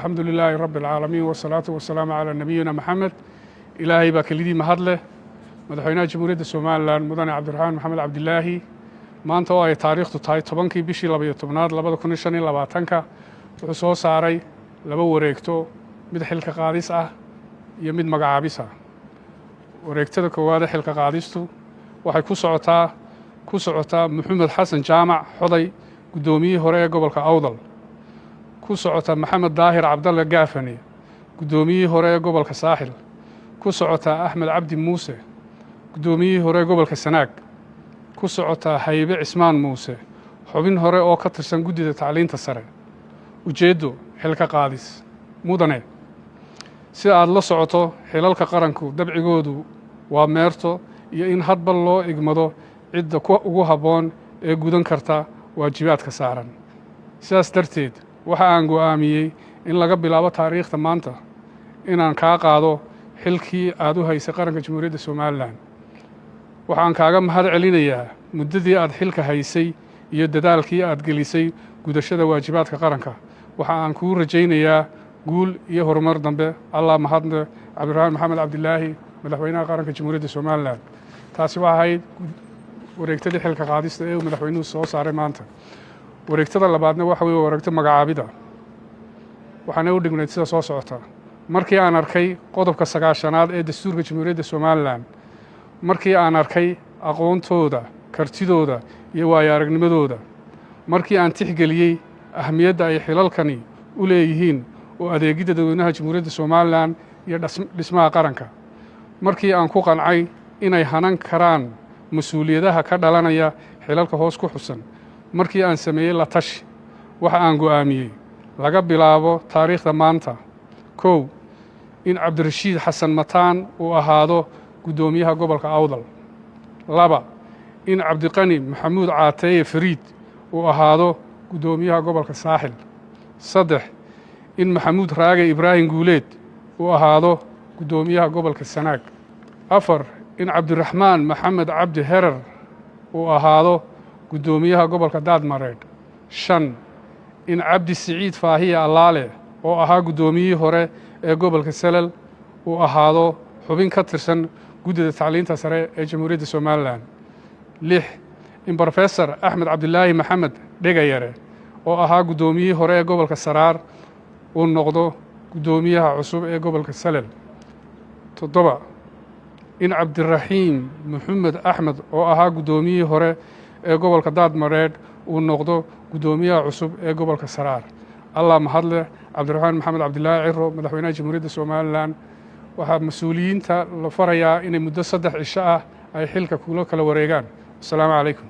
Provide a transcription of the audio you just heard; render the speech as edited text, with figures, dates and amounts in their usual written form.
Alxamdu lilaahi rabbi alcaalamiin, wasalaatu wasalaamu calaa nabiyina Maxamed. Ilaahay baa kelidii mahad leh. Madaxweynaha Jamhuuriyadda Somaliland, Mudane Cabdiraxmaan Maxamed Cabdilaahi, maanta oo ay taariikhdu tahay 10-kii bishii 12aad 2025-ka, wuxuu soo saaray laba wareegto, mid xilka qaadis ah iyo mid magacaabis ah. Wareegtada koowaade xilka qaadistu waxay ku socotaa Maxamed Xasan Jaamac Xoday, guddoomiyihii hore ee gobolka Awdal. Ku socota Maxamed Daahir Cabdalle Gaafane, guddoomiyihii hore ee gobolka Saaxil. Ku socota Axmed Cabdi Muuse, guddoomiyihii hore ee gobolka Sanaag. Ku socota Haybe Cismaan Muuse, xubin hore oo ka tirsan guddida tacliinta sare. Ujeeddo: xilka qaadis. Mudane, sida aad la socoto, xilalka qaranku dabcigoodu waa meerto iyo in hadba loo igmado cidda ugu habboon ee gudan karta waajibaadka saaran. Sidaas darteed, waxa aan go'aamiyey in laga bilaabo taariikhda maanta inaan kaa qaado xilkii aad u haysay qaranka Jamhuuriyadda Somaliland. Waxaan kaaga mahad celinayaa muddadii aad xilka haysay iyo dadaalkii aad gelisay gudashada waajibaadka qaranka. Waxa aan kuu rajaynayaa guul iyo horumar dambe. Allah mahadle. Cabdiraxmaan Maxamed Cabdilaahi, Madaxweynaha Qaranka Jamhuuriyadda Somaliland. Taasi waa ahayd wareegtadii xilka qaadista ee uu madaxweynuhu soo saaray maanta. Wareegtada labaadna waxa weye wareegto magacaabida, waxaana u dhignayd sida soo socota. Markii aan arkay qodobka 90aad ee dastuurka Jamhuuriyadda Somaliland, markii aan arkay aqoontooda, kartidooda iyo waayo aragnimadooda, markii aan tixgeliyey ahmiyadda ay xilalkani u leeyihiin oo adeegidda dadweynaha Jamhuuriyadda Somaliland iyo dhismaha qaranka, markii aan ku qancay inay hanan karaan mas-uuliyadaha ka dhalanaya xilalka hoos ku xusan, markii aan sameeyey la tashi, waxa aan go'aamiyey laga bilaabo taariikhda maanta: 1, in Cabdirashiid Xasan Mataan uu ahaado guddoomiyaha gobolka Awdal. 2, in Cabdiqani Maxamuud Caateeye Fariid uu ahaado guddoomiyaha gobolka Saaxil. 3, in Maxamuud Raage Ibraahim Guuleed uu ahaado guddoomiyaha gobolka Sanaag. 4, in Cabdiraxmaan Maxamed Cabdi Herer uu ahaado guddoomiyaha gobolka Daadmareedh. 5, in Cabdi Siciid Faahiye Allaale, oo ahaa guddoomiyihii hore ee gobolka Salal, uu ahaado xubin ka tirsan guddida tacliinta sare ee Jamhuuriyadda Somaliland. 6, in Brofesor Axmed Cabdilaahi Maxamed Dhegayare, oo ahaa guddoomiyihii hore ee gobolka Saraar, uu noqdo guddoomiyaha cusub ee gobolka Salal. 7, in Cabdiraxiim Maxamed Axmed, oo ahaa guddoomiyihii hore ee gobolka Daadmareedh, uu noqdo guddoomiyaha cusub ee gobolka Saraar. Allah mahadleh. Cabdiraxmaan Maxamed Cabdilaahi Ciro, Madaxweynaha Jamhuuriyadda Somaliland. Waxaa mas-uuliyiinta la farayaa inay muddo 3 cisho ah ay xilka kula kala wareegaan. Asalaamu calaykum.